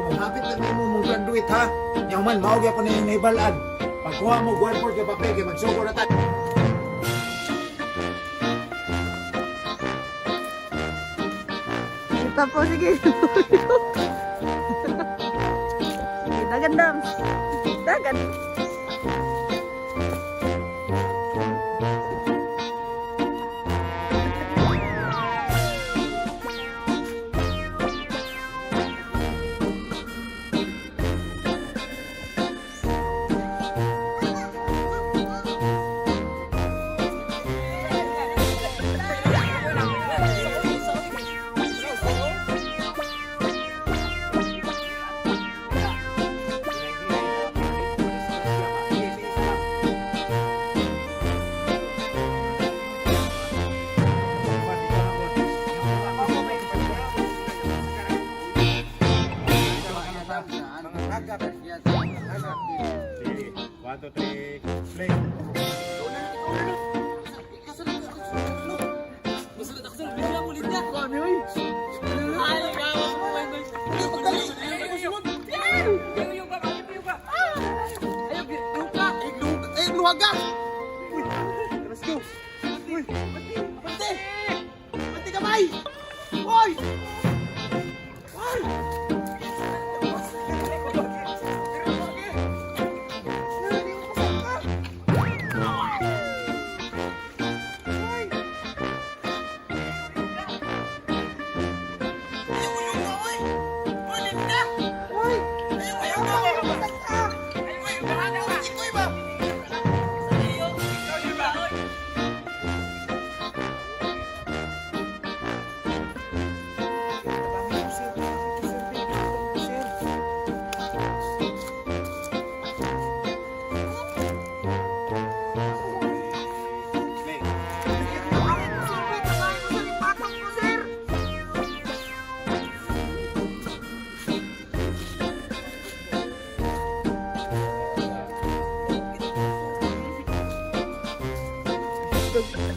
Kay mo hapit na may mo mong graduate ha. Nya man mao gyapon na yung nahibalan. Pagkuha mo 1/4 ka papel kay magsuko na ta. Kita po, sige. Sige, dagan dams. Dagan. Sige, 1, 2, 3, play. Ay, luwaga! Uy, let's go! Uy, pante! Pante kamay! Uy! Uy! Play.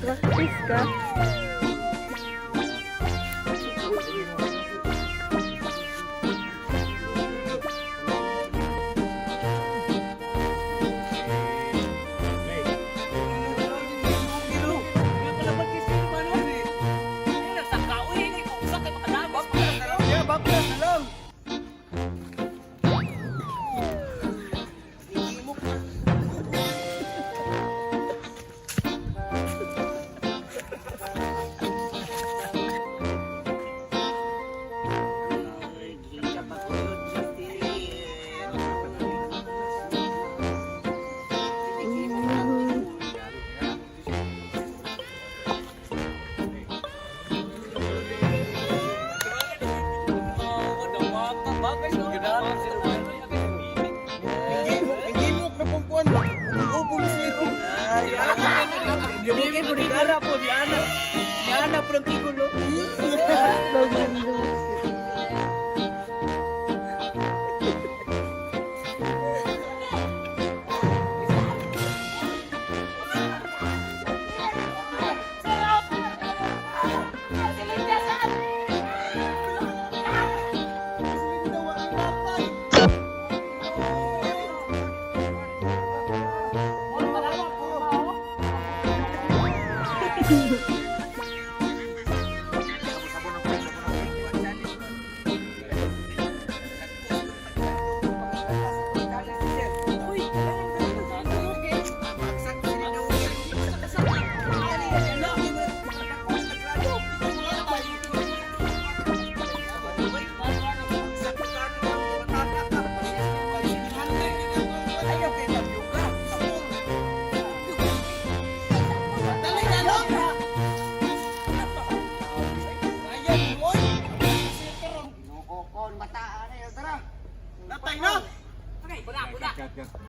Practice ka. Play. Hingimok na pong kuwan ba? Umuubo na siya. Natay na! Cut, cut.